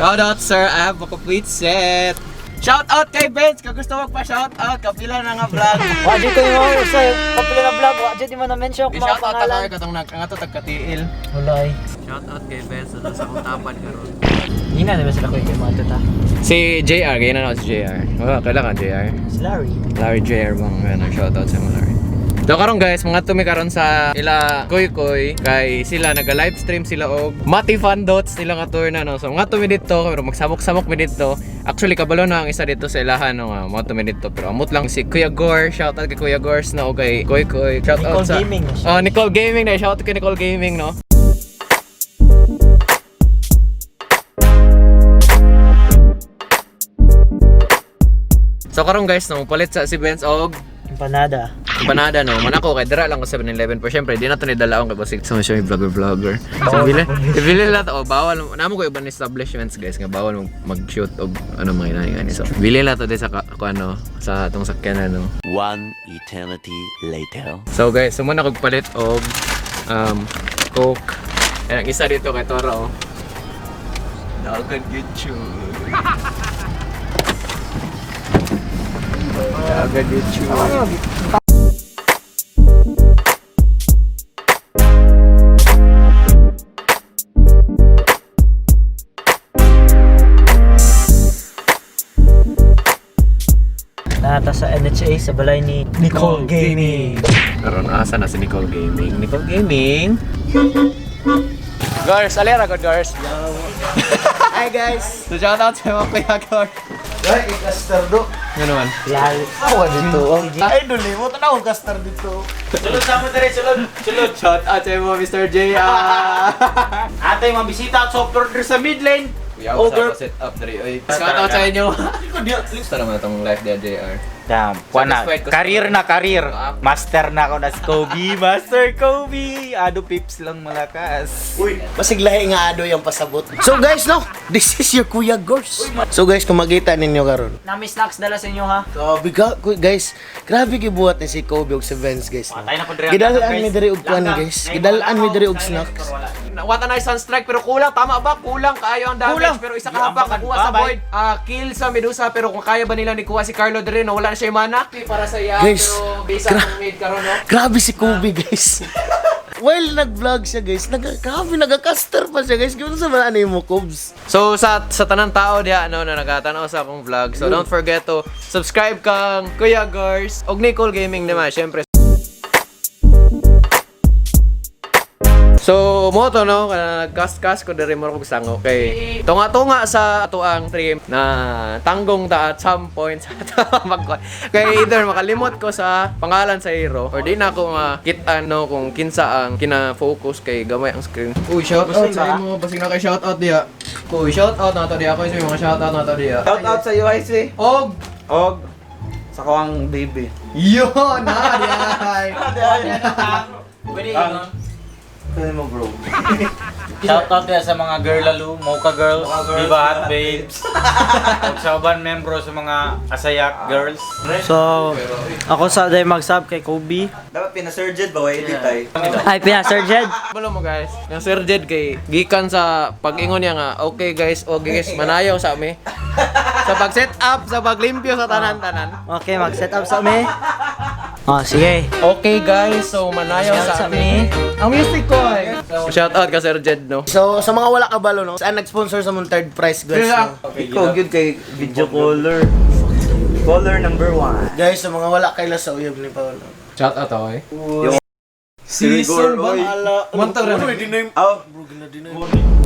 Shout out, sir, I have a complete set. Shout out kay Benz, kung gusto magpa-shout out, kapila na nga vlog. Wa jud ko yung sa kapila na vlog, wa jud di mo na mention kung mga I-shout out pangalan. ta kay katong nag nga to tagkatiil. Wala eh. Shout out kay Benz sa akong tapad karon. Hindi na naman sila kuya kay mga tuta. Si JR, ganyan na ako si JR. Wala, kailangan JR. Si Larry. Larry JR bang ano, shout out sa mga Larry. So karon guys, mga tumi karon sa ila Koy Koy kay sila naga live stream sila og Mati Fun Dots nila nga tour na no. So mga tumi dito pero magsamok-samok mi dito. Actually kabalo na ang isa dito sa ilahan no nga mga tumi dito pero amot lang si Kuya Gore, shout out kay Kuya Gors na og kay Koy Koy. Shout out Nicole sa Gaming na siya. Oh, Nicole Gaming na shout out kay Nicole Gaming no. So karon guys, no, palit sa si Benz og Empanada. Empanada no, man ako kay dira lang ko 7-Eleven pero syempre di na to ni dalaon kay basig sa siya yung vlogger vlogger. So bili bili lang to, oh, bawal namo ko ibang establishments guys nga bawal mag-shoot og ano mga inani ani. So bili lang to di sa ko ano sa atong sakyanan no. One eternity later. So guys, sumuna kog palit og Coke. Ayan, ang isa dito kay Toro. Oh. Dagan YouTube. Dagan YouTube. Nata sa NHA sa balay ni Nicole Gaming. Karon asa na si Nicole Gaming. Nicole Gaming. Gars, alera ko Gars. Hi guys! So shout out sa mga kuya Gars. Ay, caster do. Ano naman? Lal. Awa dito. Ay, duli mo tanaw caster dito. Sulod sa mo dire, sulod. Sulod. Shout out sa mo Mr. J. Atay mga bisita at soft order sa mid lane. Kuya, sa set up diri oy. Shout out sa inyo. Gusto naman itong life ni JR. Damn, kuha na. Satisfied ko sa- Career na career. Master na ako na si Kobe. Master Kobe. Ado pips lang malakas. Uy, masiglahi nga ado yung pasabot. So guys, no, this is your Kuya Gors. So guys, kung makita ninyo karon. Nami snacks dala sa inyo ha. Grabe ka, guys. Grabe gibuhat ni si Kobe og si Vince, guys. No? Patay na ko diri. Gidalaan mi diri og kuan, guys. Gidalaan mi diri og snacks. What a nice sun strike pero kulang, tama ba? Kulang kaayo ang damage Kulang. pero isa ka habak nakuha sa Bye-bye. void. Ah, kill sa Medusa pero kung kaya ba nila ni kuha si Carlo diri no, wala na siya mana. Para sa iya Guys, pero bisa ang mid karon no. Grabe si Kobe, guys. While nag-vlog siya, guys, grabe, nag-caster pa siya, guys. Gawin sa mga ano yung mo, Kobs. So sa tanang tao diha no na nagatanaw sa akong vlog. So don't forget to subscribe kang Kuya Gors og Nicole Gaming naman syempre. So mo to no kana nagcast-cast ko diri mo ko sango kay tunga-tunga sa atuang stream na tanggong ta at some point sa mag kay either makalimot ko sa pangalan sa hero or di na ako makita no kung kinsa ang kina-focus kay gamay ang screen. Uy, shout out sa imo, basig na kay shout out diha. Uy, shout out na to diha ko sa mga shout out na to diha. Shout out sa UIC. Og Og sa kuwang baby. yun na diha. Pwede yun. Pwede mo bro. Shout out kaya sa mga girl lalo, Mocha girls, Viva Hot Babes. Ug sa uban membro sa mga Asayak girls. So, ako sa day mag-sub kay Kobe. Dapat pinasurged ba? Why edit ay? Ay, pina Sir Jed. Balo mo guys, yung Sir Jed kay gikan sa pag-ingon niya nga, okay guys, manayaw sa ami. Sa pag-set up, sa paglimpyo sa tanan-tanan. Okay, mag-set up sa mi. Oh, sige. Okay guys, so manayaw Shout sa sa ami. mi. Ang music ko eh. Shout out ka Sir Jed no. So, sa mga wala kabalo, no, saan nag-sponsor sa mong third prize, guys, no? Ikaw gyud kay video caller. Caller number one. Guys, sa mga wala kaila sa uyab ni Paolo. Shout out ako eh. Season ba? Montar na. Oh,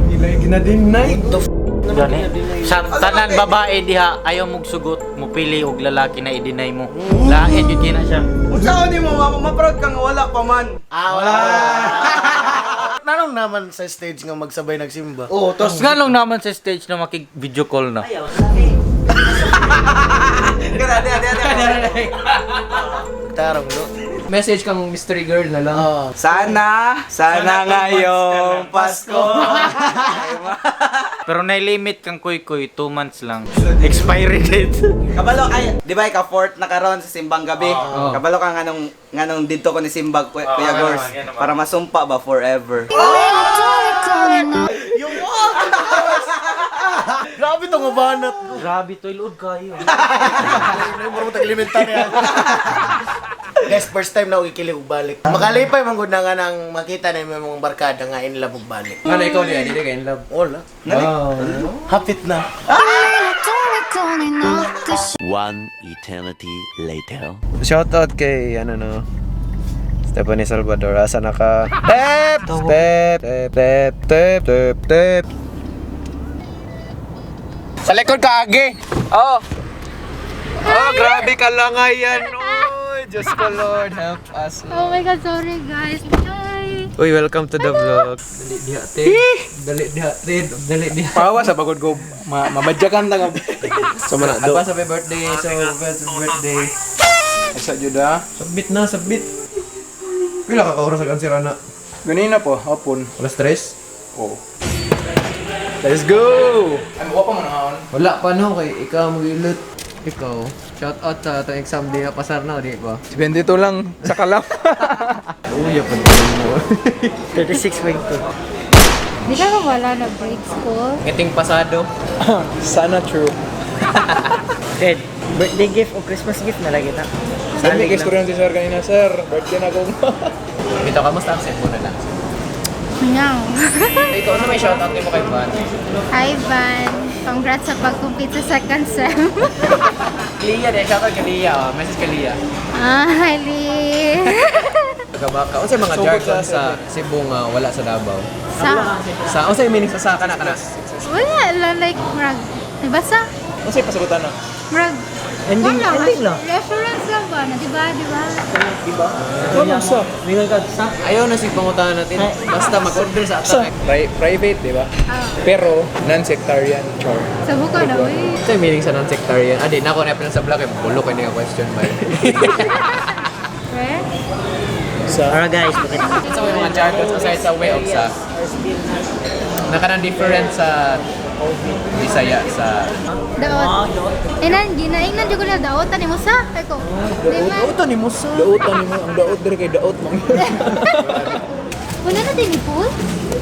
Ilay ginadinay. The f*** naman ginadinay. Sa tanan babae diha ayaw mong sugot, mupili og lalaki na i-deny mo. Lain yun kina siya. Unsaon nimo mama ma-proud ka nga wala pa man. Ah, wala. Nanong naman sa stage nga magsabay nagsimba? Oh, tos Nganong naman sa stage na makig-video call na. Ayaw sa mi. Tarong, no? Message kang mystery girl na lang. Oh. Sana, sana ngayong Pasko. Pero na-limit kang kuy-kuy, 2 months lang. Expiry date. Kabalo ay, di ba ika fourth na karon sa simbang gabi? Oo. Kabalo ka nganong nganong didto ko ni Simbag Kuya Gors para masumpa ba forever. nga banat. Grabe to, iluod kayo. Ano mo tag-elementary ah. Guys, first time na ako ikilig og balik. Makalipay man gud na nga nang makita na yung mga barkada nga in love og balik. Ano ikaw niya, dili ka in love. Wala. Hapit na. One eternity later. Shoutout kay ano no. Stephanie Salvador, asa na ka? Tep! Tep! Tep! Tep! Tep! Tep! Tep! Sa likod ka, Agi! Oh! Oh, grabe ka lang ngayon! Uy, Diyos ko Lord, help us. Oh my God, sorry guys. Hi! Uy, welcome to the vlog. Dali diha, te. Dali diha, te. Dali diha. Pawa sa pagod ko, mamadyakan ta ka. So, man, advance happy birthday. So, advance birthday. Asa jud ah. Submit na, submit. Pila ka ka oras ang sirana? Ganina po, hapon. Alas tres? Oo. Let's go! Ay, mukha pa mo na Wala pa no, kay ikaw mag-ilot. Ikaw, shout out sa atong exam di na pasar na, di ba? 22 lang, sa kalam. Uy, pa mo. 36.2. Di ka ba wala na break school? Ngiting pasado. Sana true. Ted, birthday gift o Christmas gift na lagi na. Sabi kay istorya si sir kanina, sir. Birthday na ko. Bitaw, kamusta ang Cebu na lang? Meow. Ikaw, ano may shout out mo kay Van? Hi, Van. Congrats sa pag-complete sa second sem. Lia, di, shout out kay Lia. Oh. Message kay Lia. Ah, hi, Lee. Taga-baka. Unsa mga jargon sa Cebu nga wala sa Davao? Sa? Sa unsa yung meaning sa saka na kana? Wala lang, like, murag. Diba sa? Ano sa'yo pasagutan na? Murag. Ending- wala, ending lang. Reference lang ba? Na, diba, diba? Ano sa? Mingon ka sa? Ayaw na sig pangutahan natin. Basta mag-order sa atak. Private, di ba? Ah, Pero, non-sectarian char. sa buka na, uy. Unsa yung meaning sa non-sectarian? Ah, di na ako na sa vlog kay bulo kay nga question man. Where? Sa? Alright guys, bakit? Unsa may mga jargons aside sa way of sa? Na kanang different sa Bisaya sa Daot. Inan, ginaingnan jud ko na daotan ni mo sa. Ay ko. Di ba? Daotan ni mo sa. Daotan ni mo. Ang daot diri kay daot mang. Wala na din ni pool?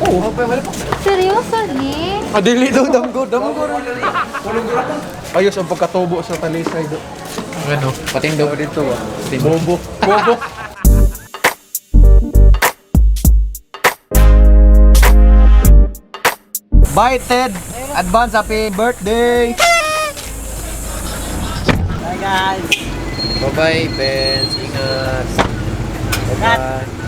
Oo, oh, wala pa. Seryoso ni? Adili daw damgo, damgo. Ayos ang pagkatubo sa talisay do. Ano? Patindo dito ba? Bobo. Bobo. Bye Ted! Advance happy birthday! Bye guys. Bye-bye, Benz. Ingat. Bye-bye.